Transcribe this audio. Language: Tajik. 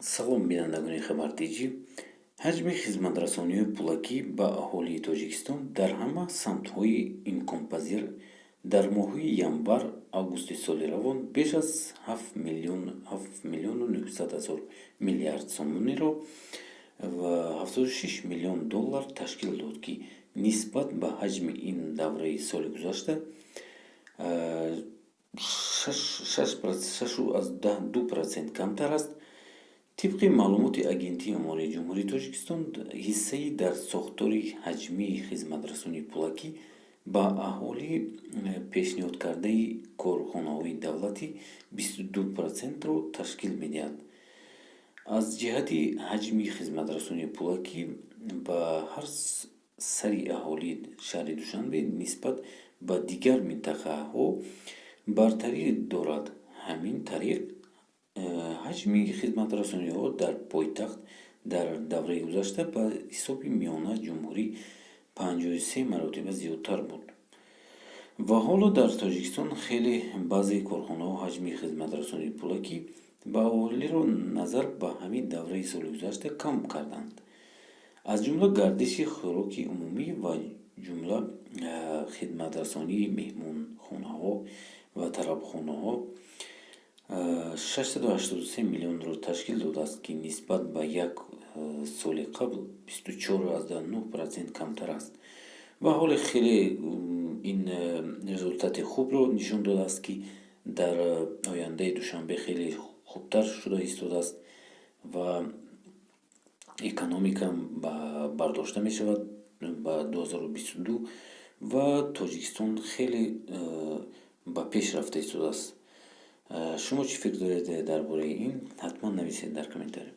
Салом, бинандагони Хабар Тҷ. Ҳаҷми хизматрасониҳои пулакӣ ба аҳолии Тоҷикистон дар ҳама самтҳои имконпазир дар моҳҳои январ августи соли равон беш аз 7 миллиону 900 ҳазор миллиард сомониро ва 76 миллион доллар ташкил дод, ки нисбат ба ҳаҷми ин давраи соли гузашта 6,2% камтар аст. Тибқи маълумоти Агентии омории Ҷумҳурии Тоҷикистон, ҳиссаи дар сохтори ҳаҷмии хизматрасонии пулакӣ ба аҳолӣ пешниҳодкардаи корхонаҳои давлатӣ 22%-ро ташкил медиҳад. Аз ҷиҳати ҳаҷми хизматрасонии пулакӣ ба ҳар сари аҳолӣ шаҳри Душанбе нисбат ба дигар минтақаҳо бартарӣ дорад. Ҳамин тариқ, ҳаҷми хизматрасониҳо дар пойтахт дар давраи гузашта ба ҳисоби миёна ҷумҳурӣ 53 маротиба зиёдтар буд. Ва ҳоло дар Тоҷикистон хеле баъзе корхонаҳо ҳаҷми хизматрасонии пулакӣ ба аҳолиро назар ба ҳамин давраи соли гузашта кам карданд, аз ҷумла гардиши хӯроки умумӣ ва ҷумла хидматрасонии меҳмонхонаҳо ва тарабхонаҳо 683 миллионро ташкил додааст, ки нисбат ба як соли қабл 24,9% камтар аст. Ва ҳоле хеле ин результати хубро нишон додааст, ки дар ояндаи Душанбе хеле хубтар шуда истодааст ва экономика бардошта мешавад ба 2022 ва Тоҷикистон хеле ба пеш рафта истодааст. Шумо чӣ фикр доред дар бораи ин? Ҳатман нависед дар комментария.